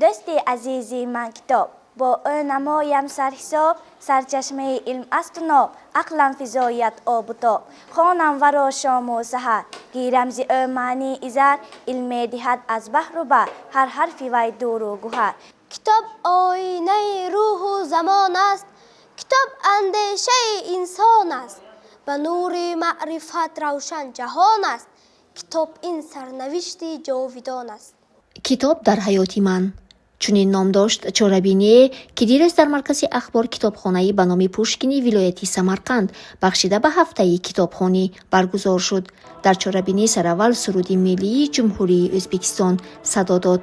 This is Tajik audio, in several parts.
Дӯсти азизи ман китоб, бо ӯ намоям сарҳисоб, сарчашмаи илм асту ноб, ақлам физоят обу тоб. Хонам варо шому саҳар, гирам зи ӯ маъни изар, илм медиҳад аз баҳру бар, ҳар ҳарфи вай дуру гуҳар. Китоб оинаи рӯҳу замон аст, китоб андешаи инсон аст, ба нури маърифат равшан ҷаҳон аст, китоб ин сарнавишти ҷовидон аст. Китоб дар ҳаёти ман чунин ном дошт чорабиние, ки дирӯз дар маркази ахбор китобхонаи ба номи Пушкини вилояти Самарқанд бахшида ба ҳафтаи китобхонӣ баргузор шуд. Дар чорабинӣ сараввал суруди миллии Ҷумҳурии Ӯзбекистон садо дод.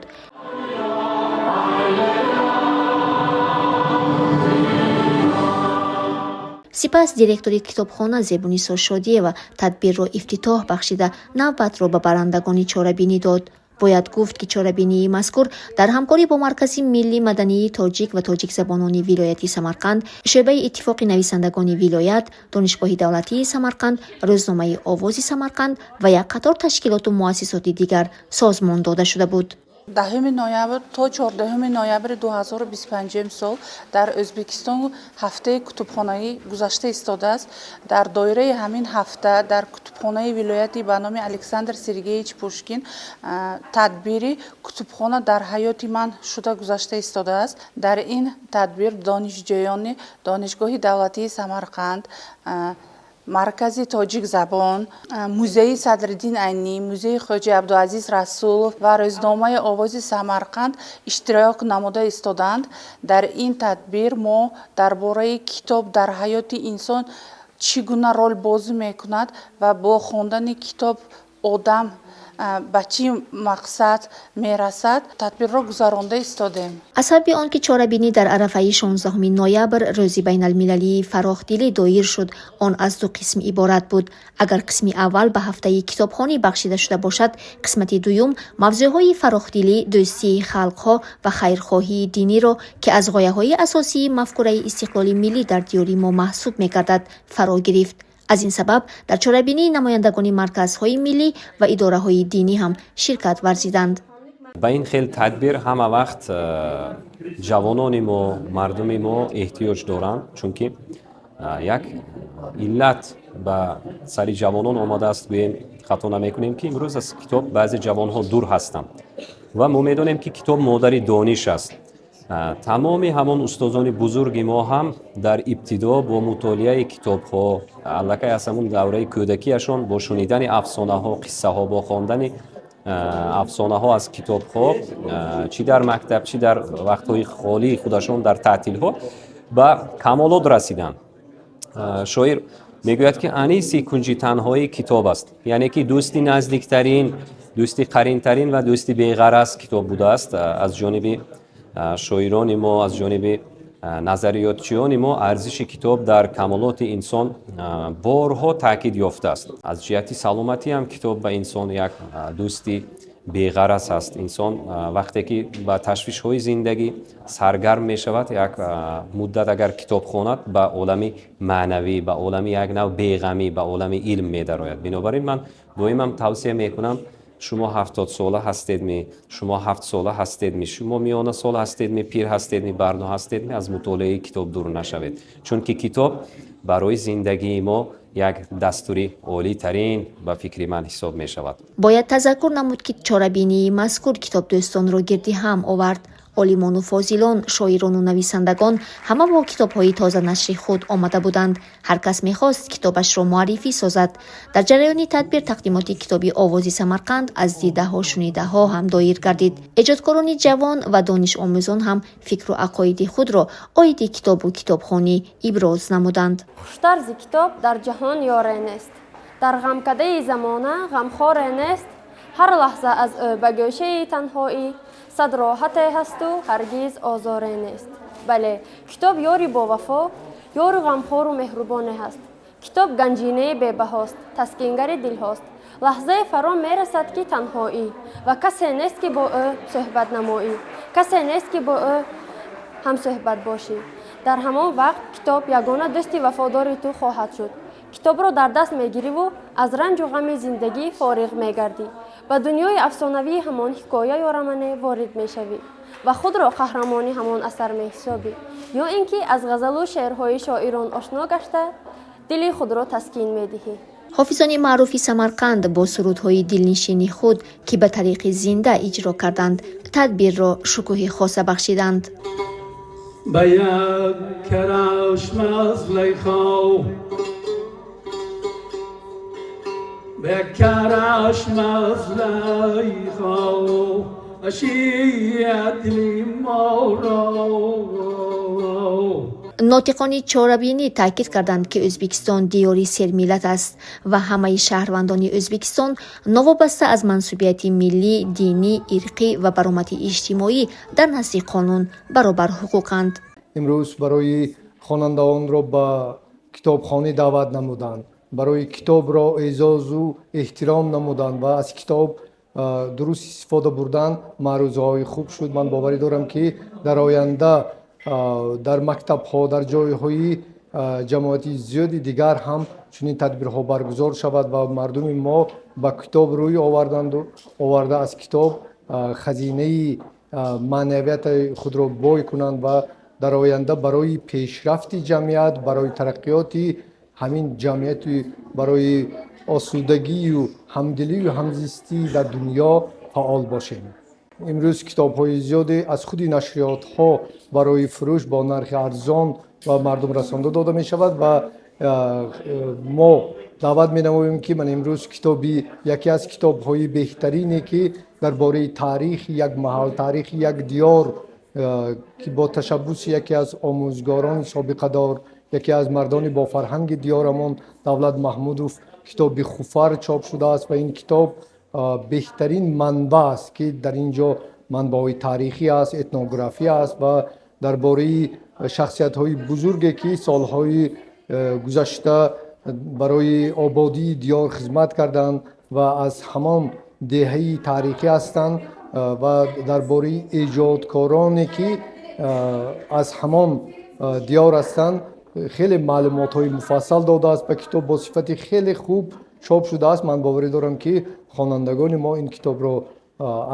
Сипас директори китобхона Зебунисо Шодиева тадбирро ифтитоҳ бахшида, навбатро ба барандагони чорабинӣ дод. Бояд гуфт, ки чорабинии мазкур дар ҳамкорӣ бо Маркази миллӣ мадании тоҷик ва тоҷикзабонони вилояти Самарқанд, шӯъбаи Иттифоқи нависандагони вилоят, Донишгоҳи давлатии Самарқанд, рӯзномаи «Овози Самарқанд» ва як қатор ташкилоту муассисоти дигар созмон дода шуда буд. 10 ноябр то 14 ноябри 2025 сол дар Ӯзбекистон ҳафтаи кутубхонаӣ гузашта истодааст. Дар доираи ҳамин ҳафта дар кутубхонаи вилояти ба номи Александр Сергеевич Пушкин тадбири «Кутубхона дар ҳаёти ман» шуда гузашта истодааст. Дар ин тадбир донишҷӯёни Донишгоҳи давлатии Самарқанд, Маркази тоҷикзабон, музеи Садриддин Айнӣ, музеи Хоҷи Абдуазиз Расулов ва рӯзномаи «Овози Самарқанд» иштирок намуда истодаанд. Дар ин тадбир мо дар бораи китоб дар ҳаёти инсон чӣ гуна рол бозӣ мекунад ва бо хондани китоб одам ба чӣ мақсад мерасад, тадбирро гузаронда истодем. Аз сабаби он ки чорабинӣ дар арафаи 16 ноябр, рӯзи байналмилалии фарохдилӣ, доир шуд, он аз ду қисм иборат буд. Агар қисми аввал ба ҳафтаи китобхонӣ бахшида шуда бошад, қисмати дуюм мавзӯъҳои фарохдилӣ, дӯстии халқҳо ва хайрхоҳии диниро, ки аз ғояҳои асосии мафкураи истиқлоли миллӣ дар диёри мо маҳсуб мегардад, фаро гирифт. Аз ин сабаб дар чорабинӣ намояндагони марказҳои миллӣ ва идораҳои динӣ ҳам ширкат варзиданд. Ба ин хел тадбир ҳама вақт ҷавонони мо, мардуми мо эҳтиёҷ доранд, чунки як иллат ба сари ҷавонон омадааст, гӯем, хато намекунем, ки имрӯз аз китоб баъзе ҷавонҳо дур ҳастанд. Ва мо медонем, ки китоб модари дониш аст. Тамоми ҳамон устозони бузурги мо ҳам дар ибтидо бо мутолиаи китобҳо, аллакай аз ҳамон давраи кӯдакиашон, бо шунидани афсонаҳо, қиссаҳо, бо хондани афсонаҳо аз китобҳо, чӣ дар мактаб, чӣ дар вақтҳои холии худашон, дар таътилҳо, ба камолот расиданд. Шоир мегӯяд, ки аниси кунҷи танҳоӣ китоб аст, яъне ки дӯсти наздиктарин, дӯсти қаринтарин ва дӯсти беғараз китоб будааст. Аз ҷониби шоирони мо, аз ҷониби назариётчиёни мо арзиши китоб дар камолоти инсон борҳо таъкид ёфтааст. Аз ҷиҳати саломатӣ ҳам китоб ба инсон як дӯсти беғараз аст. Инсон вақте ки ба ташвишҳои зиндагӣ саргарм мешавад, як муддат агар китоб хонад, ба олами маънавӣ, ба олами як нав беғамӣ, ба олами илм медарояд. Бинобар ин ман доимам тавсия мекунам: шумо 70сола ҳастедми, шумо 7сола ҳастедми, шумо миёнасол ҳастедми, пир ҳастедми, барно ҳастедми, аз мутолиаи китоб дур нашавед, чунки китоб барои зиндагии мо як дастури олитарин ба фикри ман ҳисоб мешавад. Бояд тазаккур намуд, ки чорабинии мазкур китобдӯстонро гирди ҳам овард. Олимону фозилон, шоирону нависандагон ҳама бо китобҳои тозанашри худ омада буданд. Ҳар кас мехост китобашро муаррифӣ созад. Дар ҷараёни тадбир тақдимоти китоби «Овози Самарқанд» аз дидаҳо шунидаҳо ҳам доир гардид. Эҷодкорони ҷавон ва донишомӯзон ҳам фикру ақоиди худро оиди китобу китобхонӣ иброз намуданд. Хуштар зи китоб дар ҷаҳон ёре нест, дар ғамкадаи замона ғамхоре нест. Ҳар лаҳза аз ӯ ба гӯшаи танҳоӣ сад роҳате ҳасту ҳаргиз озоре нест. Бале, китоб ёри бовафо, ёру ғамхору меҳрубоне ҳаст. Китоб ганҷинаи бебаҳост, таскингари дилҳост. Лаҳзае фаро мерасад, ки танҳоӣ ва касе нест, ки бо ӯ суҳбат намоӣ, касе нест, ки бо ӯ ҳамсуҳбат бошӣ. Дар ҳамон вақт китоб ягона дӯсти вафодори ту хоҳад шуд. Китобро дар даст мегириву аз ранҷу ғами зиндагӣ фориғ мегардӣ. Ба дунёи афсонавии ҳамон ҳикоя ё романе ворид мешавӣ ва худро қаҳрамони ҳамон асар меҳисобӣ, ё ин ки аз ғазалу шеърҳои шоирон ошно гашта, дили худро таскин медиҳӣ. Ҳофизони маъруфи Самарқанд бо сурудҳои дилнишини худ, ки ба тариқи зинда иҷро карданд, тадбирро шукӯҳи хоса бахшиданд. Ба як карашма аз Зулайхо, ба як карашма аз Зулайхо ашият дили моро. Нотиқони чорабинӣ таъкид карданд, ки Ӯзбекистон диёри сермиллат аст ва ҳамаи шаҳрвандони Ӯзбекистон новобаста аз мансубияти миллӣ, динӣ, ирқӣ ва баромади иҷтимоӣ дар назди қонун баробарҳуқуқанд. Имрӯз барои хонандаонро ба китобхонӣ даъват намуданд, барои китобро эъзозу эҳтиром намуданд ва аз китоб дуруст истифода бурдан маърӯзаҳои хуб шуд. Ман боварӣ дорам, ки дар оянда дар мактабҳо, дар ҷойҳои ҷамоати зиёди дигар ҳам чунин тадбирҳо баргузор шавад ва мардуми мо ба китоб рӯй оварданду оварда, аз китоб хазинаи маънавияти худро бой кунанд ва дар оянда барои пешрафти ҷамъият, барои тараққиёти ҳамин ҷамъияту барои осудагию ҳамдилию ҳамзистӣ дар дунё фаъол бошем. Имрӯз китобҳои зиёде аз худи нашриётҳо барои фурӯш бо нархи арзон ба мардум расонда дода мешавад ва мо даъват менамоем, ки ман имрӯз китоби яке аз китобҳои беҳтарине, ки дар бораи таърихи як маҳал, таърихи як диёр, ки бо ташаббуси яке аз омӯзгорони собиқадор, яке аз мардони бофарҳанги диёрамон Давлат Маҳмудов китоби Хуфар чоп шудааст ва ин китоб беҳтарин манбаъ аст, ки дар ин ҷо манбаъҳои таърихӣ аст, этнографӣ аст ва дар бораи шахсиятҳои бузурге, ки солҳои гузашта барои ободии диёр хизмат карданд ва аз ҳамон деҳаи таърихӣ ҳастанд ва дар бораи эҷодкороне, ки аз ҳамон диёр ҳастанд, хеле маълумотҳои муфассал додааст ва китоб бо сифати хеле хуб чоп шудааст. Ман боварӣ дорам, ки хонандагони мо ин китобро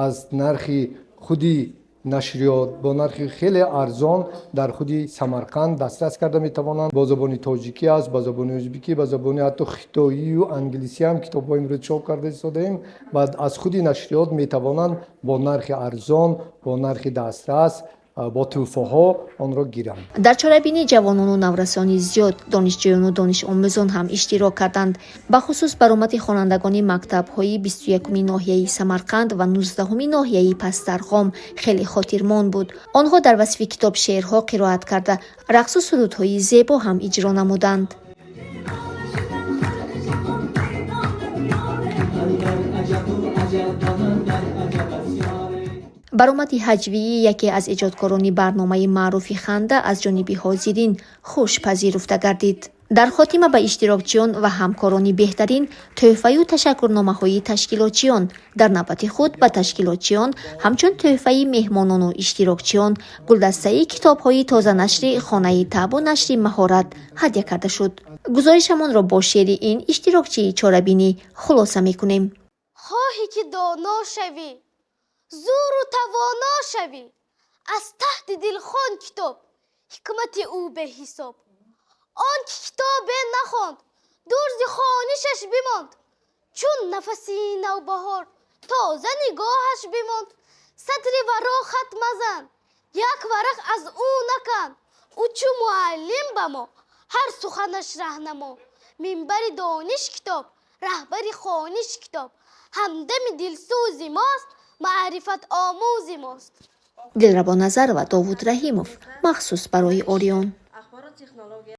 аз нархи худи нашриёт бо нархи хеле арзон дар худи Самарқанд дастрас карда метавонанд. Бо забони тоҷикӣ аст, ба забони ӯзбекӣ, ба забони ҳатто хитоию англисӣ ҳам китобҳо имрӯз чоп карда истодаем ва аз худи нашриёт метавонанд бо нархи арзон, бо нархи дастрас, бо тӯҳфаҳо онро гиранд. Дар чорабинӣ ҷавонону наврасони зиёд, донишҷӯёну донишомӯзон ҳам иштирок карданд. Бахусус баромади хонандагони мактабҳои 21-уми ноҳияи Самарқанд ва 19-уми ноҳияи Пастарғом хеле хотирмон буд. Онҳо дар васфи китоб шеърҳо қироат карда, рақсу сурудҳои зебо ҳам иҷро намуданд. Баромади ҳаҷвии яке аз эҷодкорони барномаи маъруфи Ханда аз ҷониби ҳозирин хуш пазируфта гардид. Дар хотима ба иштирокчиён ва ҳамкорони беҳтарин тӯҳфаю ташаккурномаҳои ташкилотчиён, дар навбати худ ба ташкилотчиён ҳамчун тӯҳфаи меҳмонону иштирокчиён гулдастаи китобҳои тозанашри хонаи табъу нашри Маҳорат ҳадя карда шуд. Гузоришамонро бо шеъри ин иштирокчии чорабинӣ хулоса мекунем. Хоҳӣ ки доно шавӣ, зӯру тавоно шавӣ, аз таҳти дил хон китоб, ҳикмати ӯ беҳисоб. Он ки китобе нахонд, дур зи хонишаш бимонд, чун нафаси навбаҳор тоза нигоҳаш бимонд. Сатри варо хат мазан, як варақ аз ӯ накан, ӯ чу муаллим ба мо, ҳар суханаш раҳнамо. Минбари дониш китоб, раҳбари хониш китоб, ҳамдами дилсӯзи мост, маърифат омӯзи мост. Дилрабо Назарова, Довуд Раҳимов, махсус барои Орион.